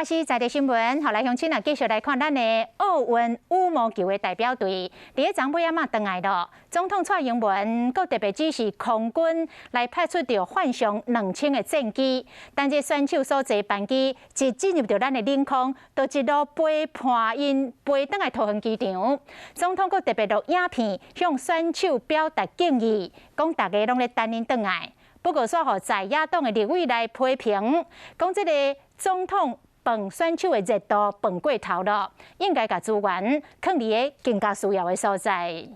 華視在地新聞，予來鄉親啊，繼續來看咱的奧運羽毛球的代表隊，佇咧昨尾仔嘛轉來囉。總統蔡英文閣特別指示空軍來派出著幻象2000的戰機，但這選手所坐班機一進入著咱的領空，就一路飛伴𪜶飛轉來桃園機場。總統閣特別錄影片向選手表達敬意，講大家攏咧等𪜶轉來。不過，煞予在野黨的立委來批評，講這個總統捧選手的熱度捧過頭囉，應該共資源囥佇个更加需要的所在。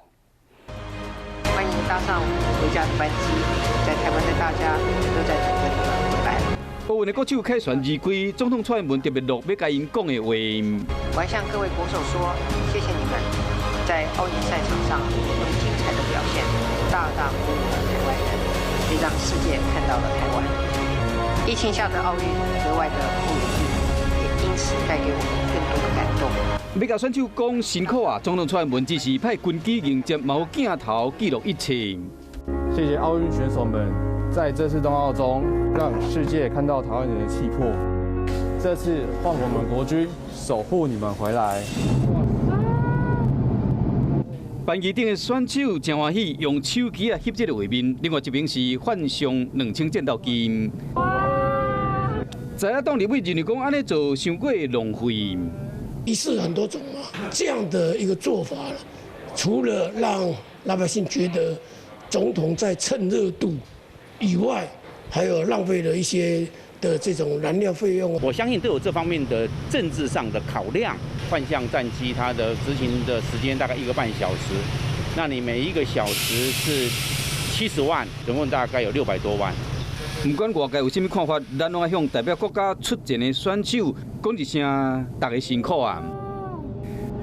歡迎搭上回家的班機，在台灣的大家都在等著你們回來。奧運的國手凱旋而歸，總統蔡英文特別錄欲共𪜶講的話。我還向各位國手說，謝謝你們在奧運賽場上用精彩的表現，大大鼓舞了台灣人，也讓世界看到了台灣。疫情下的奧運格外的不容易，也因此帶給我們更多的感動。欲共選手講辛苦啊！總統蔡英文只是派軍機迎接，嘛有鏡頭記錄一切。謝謝奧運選手們在這次東奧中，讓世界看到台灣人的氣魄。這次換我們國軍守護你們回來。班機頂的選手誠歡喜，用手機啊翕這個畫面。另外一邊是幻象2000戰鬥機。在野黨立委認為講，按呢做傷過浪費。儀式很多種嘛，這樣的一個做法，除了讓老百姓覺得總統在蹭熱度以外，還有浪費了一些的這種燃料費用。我相信都有這方面的政治上的考量。幻象戰機它的執行的時間大概1個半小時，那你每一個小時是70萬，總共大概有600多萬。毋管外界有啥物看法，咱攏愛向代表國家出戰的選手講一聲，大家辛苦啊！